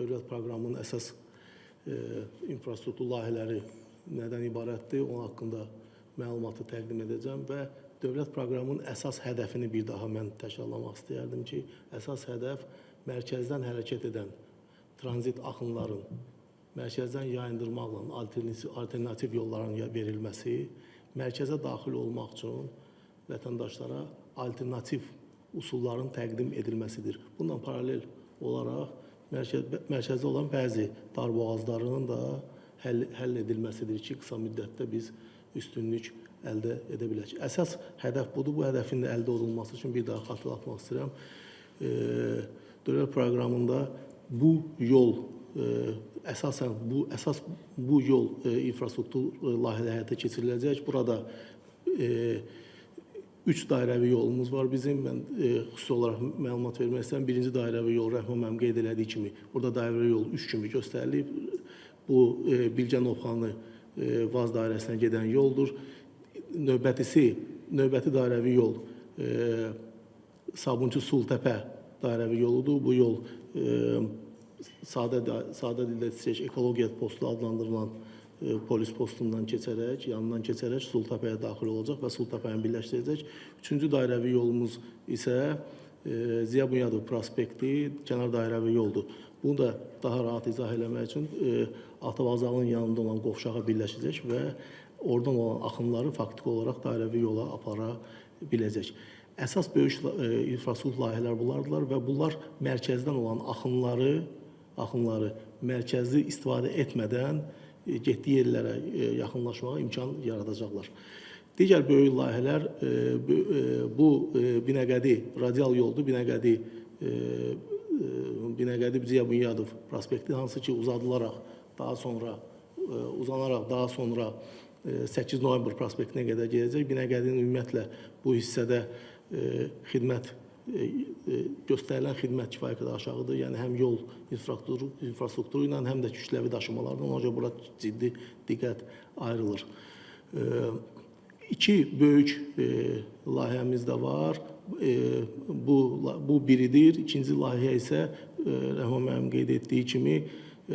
dövlət proqramının əsas infrastruktur layihələri nədən ibarətdir, onun haqqında məlumatı təqdim edəcəm və dövlət proqramının əsas hədəfini bir daha mən təkrarlamaq istəyərdim ki, əsas hədəf mərkəzdən hərəkət edən tranzit axınların mərkəzdən yayındırmaqla alternativ yolların verilməsi, mərkəzə daxil olmaq üçün vətəndaşlara alternativ üsulların təqdim edilməsidir. Bununla paralel olaraq mərkəzdə olan bəzi darboğazlarının da həll edilməsidir ki, qısa müddətdə biz üstünlük əldə edə bilək. Əsas hədəf budur. Bu hədəfin də əldə olunması üçün bir daha xatırlatmaq istəyirəm. Dövlət proqramında bu yol əsasən bu yol infrastruktur layihələri həyata keçiriləcək. Burada 3 dairəvi yolumuz var bizim. Mən xüsusi olaraq məlumat vermək istəyirəm. Birinci dairəvi yol Rəhman müəllim qeyd elədiyi kimi, burada dairəvi yol 3 kimi göstərilib. Bu Bilgə Novxanı Vaz dairəsinə gedən yoldur. Növbəti dairəvi yol Sabunçu Sultəpə dairəvi yoludur. Bu yol sadə dildə desək, ekologiya postu adlandırılan polis postundan keçərək, yanından keçərək Sultəpəyə daxil olacaq və Sultəpəni birləşdirəcək. Üçüncü dairəvi yolumuz isə Ziya Bünyadov prospekti, kənar dairəvi yoldur. Bunu da daha rahat izah eləmək üçün Avtovağzalın yanında olan qovşağa birləşəcək və oradan olan axınları faktiki olaraq dairəvi yola apara biləcək. Əsas böyük infrastruktur layihələr bunlardılar və bunlar mərkəzdən olan axınları mərkəzi istifadə etmədən getdiyi yerlərə yaxınlaşmağa imkan yaradacaqlar. Digər böyük layihələr bu Binəqədi radial yoldur, Binəqədi Ziya Bünyadov prospekti, hansı ki uzadılaraq daha sonra uzanaraq daha sonra 8 noyabr prospektinə qədər gedəcək. Binəqədinin ümumiyyətlə bu hissədə xidmət göstərilən xidmət kifayət qədər aşağıdır. Yəni həm yol infrastrukturu ilə, həm də kütləvi daşımalardan, ona görə bura ciddi diqqət ayrılır. İki böyük layihəmiz də var. Bu biridir. İkinci layihə isə Rəhman müəllim qeyd etdiyi kimi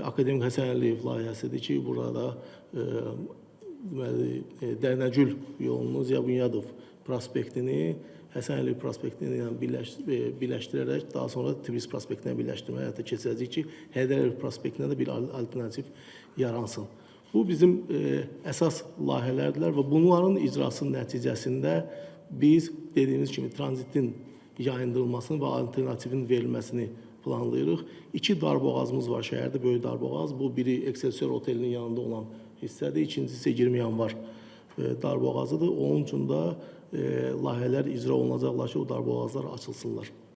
Akademik Həsən Əliyev layihəsidir ki, burada deməli, Dərnəgül yolunu, Ziya Bünyadov prospektini Həsən Əliyev prospektini ilə birləşdirərək daha sonra Tiflis prospektinə birləşdirməyə həyata keçirəcəyik ki, Heydər Əliyev prospektinə də bir alternativ yaransın. Bu bizim əsas layihələrdirlər və bunların icrasının nəticəsində biz dediyimiz kimi tranzitin yayındırılmasını və alternativin verilməsini planlayırıq. İki darboğazımız var şəhərdə, böyük darboğaz. Bu biri Excelsior otelinin yanında olan hissədir. İkincisi 20 yanvar darboğazıdır. Onun üçün də layihələr icra olunacaqlar ki, o darboğazlar açılsınlar.